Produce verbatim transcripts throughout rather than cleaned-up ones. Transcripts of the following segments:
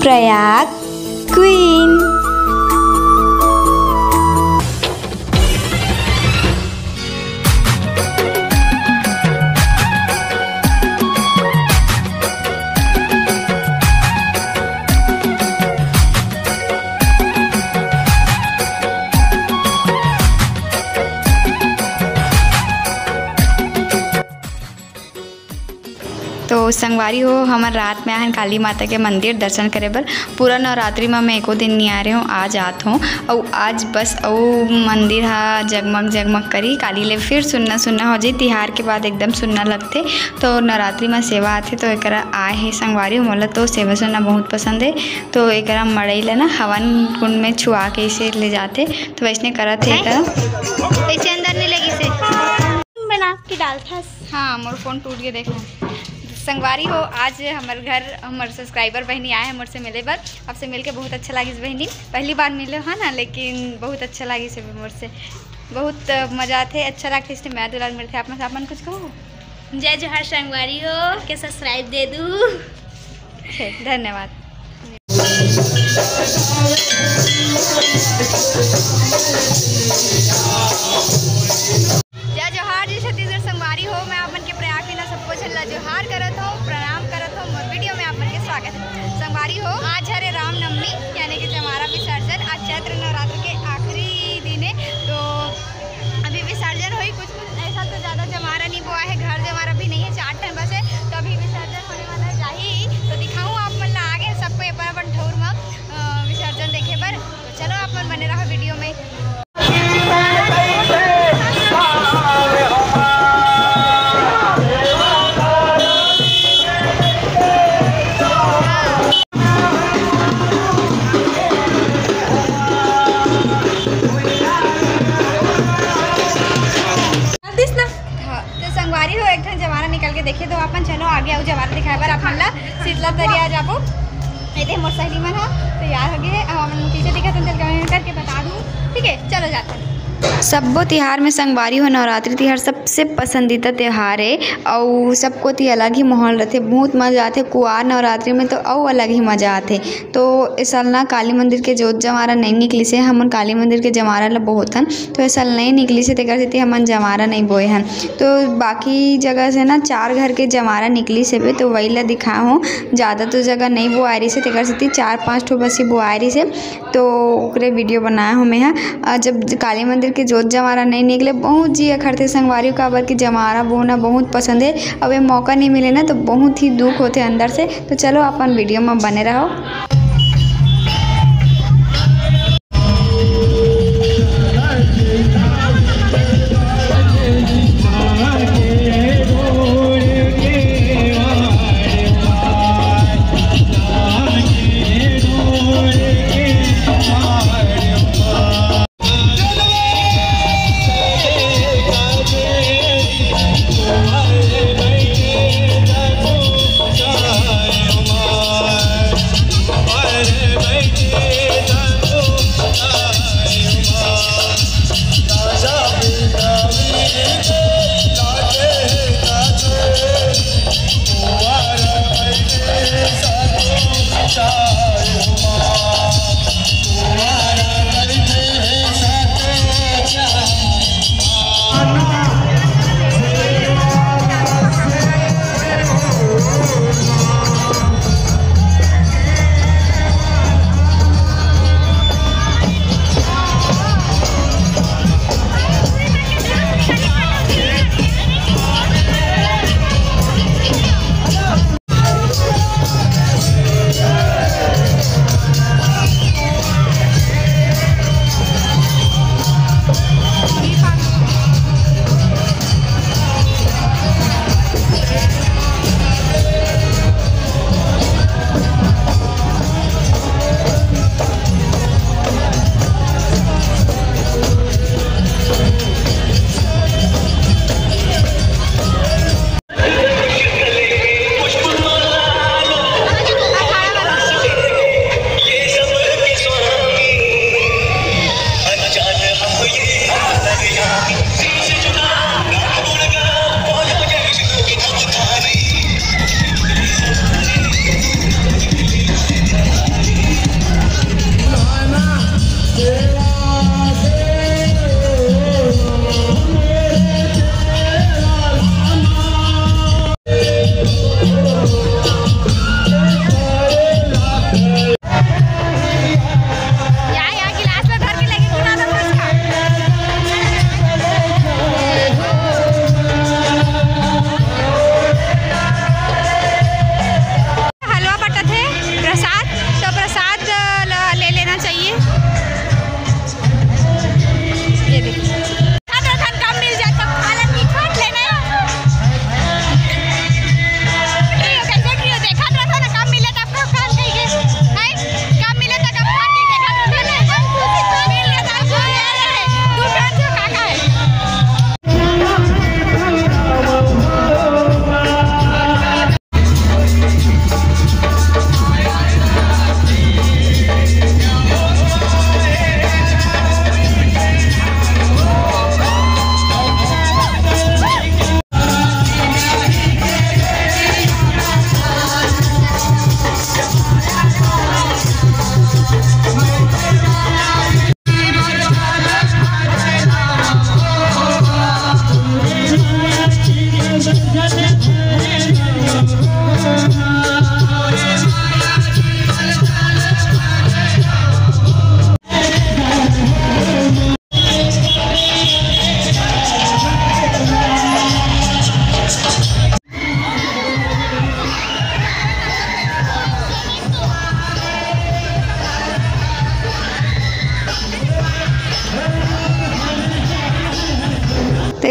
Prayag queen. तो संगवारी हो, हमन रात में आहन काली माता के मंदिर दर्शन करे बर। पूरा नवरात्रि में मैं एको दिन नहीं आ रहे हूँ, आज आत हूँ। अउ आज बस अउ मंदिर हा जगमग जगमग करी। काली ले फिर सुन्ना सुन्ना हो जाई, तिहार के बाद एकदम सुन्ना लगथे। तो नवरात्रि में सेवा आथे, तो एकरा आए हे संगवारी हो। मोला तो सेवा सुन्ना बहुत पसंद है, तो एकरा मड़ई ला ना हवन कुंड में छुआ के इसे ले जाथे। तो वैसने करत हे एकरा। ऐसे अंदर नहीं लगी से। बना के डालथस। हाँ, मोर फोन टूट गया, देखो। संगवारी हो, आज हमर घर हमर सब्सक्राइबर बहनी आए हमर से मिले बर। आपसे मिलके बहुत अच्छा लागिस बहनी, पहली बार मिले हो ना, लेकिन बहुत अच्छा लागिस मोर से, बहुत मजा आथे, अच्छा लागथे, इसलिए मैं दुलार मिलथे। आप मन, आप मन कुछ कहो? जय जोहार संगवारी हो, के सब्सक्राइब दे दू। धन्यवाद। जय जोहार जी छत्तीसगढ़ संगवारी हो, मैं आप मन के प्रयाग लीला सबको झन ला जोहार करत हूँ, प्रणाम करत हूँ। मोर वीडियो में आप मन के स्वागत है संगवारी हो। आज हरे रामनवमी यानी कि जमारा विसर्जन। आज चैत्र नवरात्र के आखिरी दिन है, तो अभी विसर्जन होई। कुछ कुछ ऐसा तो ज़्यादा जमारा नहीं बोआ है, घर जमारा भी नहीं है, चार ठन बस है, तो अभी विसर्जन होने वाला है, जाही। तो दिखाऊँ आप मन ला आगे सबको अपन अपन ठौर में, अ, विसर्जन देखे बर। तो चलो आप मन बने रहो वीडियो में। हाँ, तो संगवारी हो, एक ठन जमारा निकल के देखे, तो अपन चलो आगे अउ जमारा दिखाए बर अपन ला शीतला तरिया जाबो। ये दे मोर सहेली मन ह तैयार हो गए है। अब हमन पीछे दिखत हन, चल के करके बता दूँ। ठीक है, चलो जाते हैं। सब्बो तिहार में संगवारी हो, नवरात्रि तिहार सबसे पसंदीदा तिहार है। अउ सब कोती अलग ही माहौल रहथे, बहुत मजा आथे। कुआर नवरात्रि में तो अउ अलग ही मजा आथे। तो ए साल ना काली मंदिर के जोत जमारा नहीं निकलिस हे, हमन काली मंदिर के जमारा ल बोहथन, तो ए साल नहीं निकलिस हे, तेकर सेती हमन जमारा नहीं बोए हन। तो बाकी जगह से ना चार घर के जमारा निकलिस हेबे, तो वही ला दिखाए हों। ज़्यादा तो जगह नहीं बोआए रहिस हे, तेकर सेती चार पाँच ठो बस ही बोआए रहिस हे, तो ओकरे वीडियो बनाए हों मैं ह। अ, जब काली मंदिर के जोत जमारा नहीं निकले, बहुत जी अखरथे संगवारी हो, काबर कि जमारा बोना बहुत पसंद है। अब ये मौका नहीं मिले ना, तो बहुत ही दुख होथे अंदर से। तो चलो अपन वीडियो में बने रहो।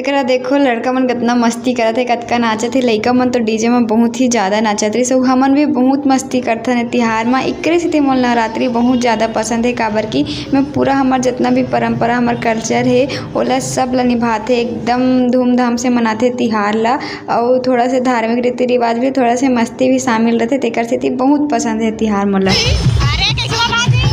एकरा देखो, लड़का मन कतना मस्ती करत हे, कतका नाचत हे। लइका मन तो डीजे म बहुत ही ज्यादा नाचत रहिस, अउ हमन भी बहुत मस्ती करथन ए तिहार म। एकरे सेती मोला नवरात्रि बहुत ज्यादा पसंद हे, काबर कि मैं पूरा हमर जितना भी परंपरा, हमर कल्चर हे, ओला सब ला निभाथे, एकदम धूमधाम से मनाथे तिहार ला। अउ थोड़ा से धार्मिक रीति रिवाज भी, थोड़ा से मस्ती भी शामिल रहिथे, तेकर सेती बहुत पसंद हे तिहार मोला। अरे, कैसे बाबा जी?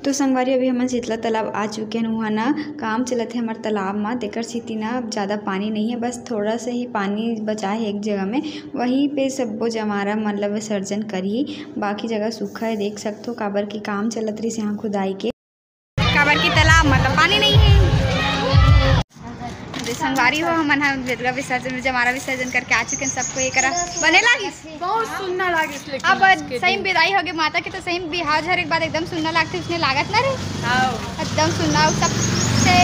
तो संगवारी, अभी हमन शीतला तालाब आ चुके हन। उहाँ ना काम चलत हे हमर तालाब म, तेकर सेती ना अब ज़्यादा पानी नहीं है, बस थोड़ा सा ही पानी बचा है एक जगह में, वहीं पे सब्बो जमारा मन ल विसर्जन करही। बाकी जगह सूखा है, देख सकथो, काबर कि काम चलत रहिस यहाँ खुदाई के। काबर कि तालाब म तो पानी नहीं है। जे संगवारी हो, हमन ह दुर्गा विसर्जन, जमारा विसर्जन करके आ चुके हैं। सबको ये करा बने लागिस। बहुत सुन्ना लागिस, लेकिन अब आज के सही दिन। विदाई होगे माता के, तो सही बिहाव झरे के बाद एकदम सुन्ना लागथे, उसने लागत ना रे। हाँ। एकदम सुन्ना, सबसे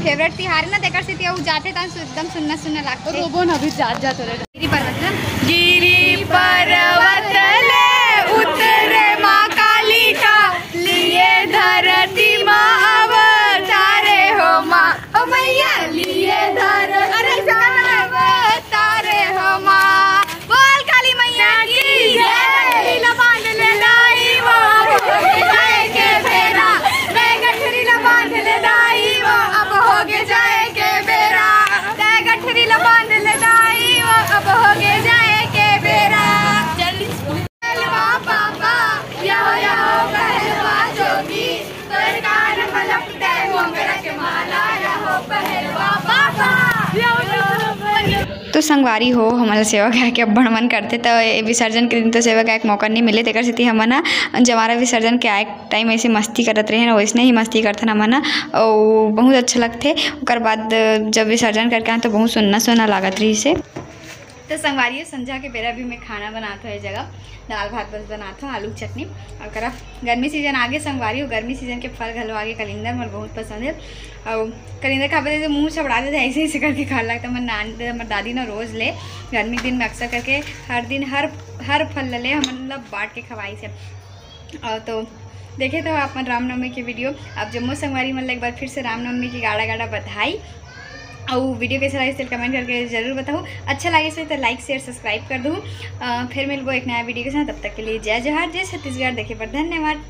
फेवरेट तिहार है ना, तेकर सेती अउ जाथे तन सु-, एकदम सुन्ना सुन्ना लागथे। रोबो न अभी जात जात हो रहे। गिरी पर्वत ना? गिरी पर्वत ले उतरे माँ कालिका, लिए धरती माँ अवतारे हो माँ। ओ मैया लिए धरती, अरे माँ अवतारे हो माँ। बोल काली मैया की जय। गठरी ला बांध ले दाई वो, अब होगे जाए के बेरा। मैं गठरी ला बांध ले दाई वो, अब होगे जाए के बेरा। मैं गठरी ला बांध ले दाई वो, अब होगे जाए के बेरा। चल। पहलवा बाबा, यहो, यहो, पहलवा जोगी, तोर कान म लपटे मोंगरा के माला, यहो, पहलवा बाबा। तो संगवारी हो, हमन सेवा गाय के अब्बड़ मन करथे, त ए विसर्जन के दिन तो सेवा गाय के मौका नहीं मिले, तेकर सेती हमन ह जमारा विसर्जन के आए टाइम ऐसे मस्ती करत रहे ना, वैसने ही मस्ती करथन हमन ह, अउ बहुत अच्छा लगथे। ओकर बाद जब विसर्जन करके आए, तो बहुत सुन्ना सुन्ना लागत रहिस हे। तो संगवारी हो, संझा के बेरा भी मैं खाना बनात हूँ, ये जगह दाल भात बस बनात हूँ, आलू की चटनी। और करा गर्मी सीजन आगे संगवारी हो, गर्मी सीजन के फल घलो आगे। कलिंदर मोर बहुत पसंद है, और कलिंदर खाबे तो मुंह छबड़ा देथे, ऐसे ऐसे करके खा लगता। हमर नान-, हमर दादी ना रोज ले गर्मी के दिन में अक्सर करके हर दिन हर, हर फल ले, ले हमन ला बांट के खवाई से। और तो देखे तो आप मन रामनवमी के वीडियो। अब जम्मो संगवारी मन ला एक बार फिर से रामनवमी के गाड़ा गाड़ा बधाई। अउ वीडियो कैसे लगिस तेला कमेंट करके जरूर बताहू। अच्छा लगिस हे तो लाइक, शेयर, सब्सक्राइब कर दहू। अ, फिर मिलबो एक नया वीडियो के साथ। तब तक के लिए जय जोहार, जय छत्तीसगढ़। देखे बर धन्यवाद।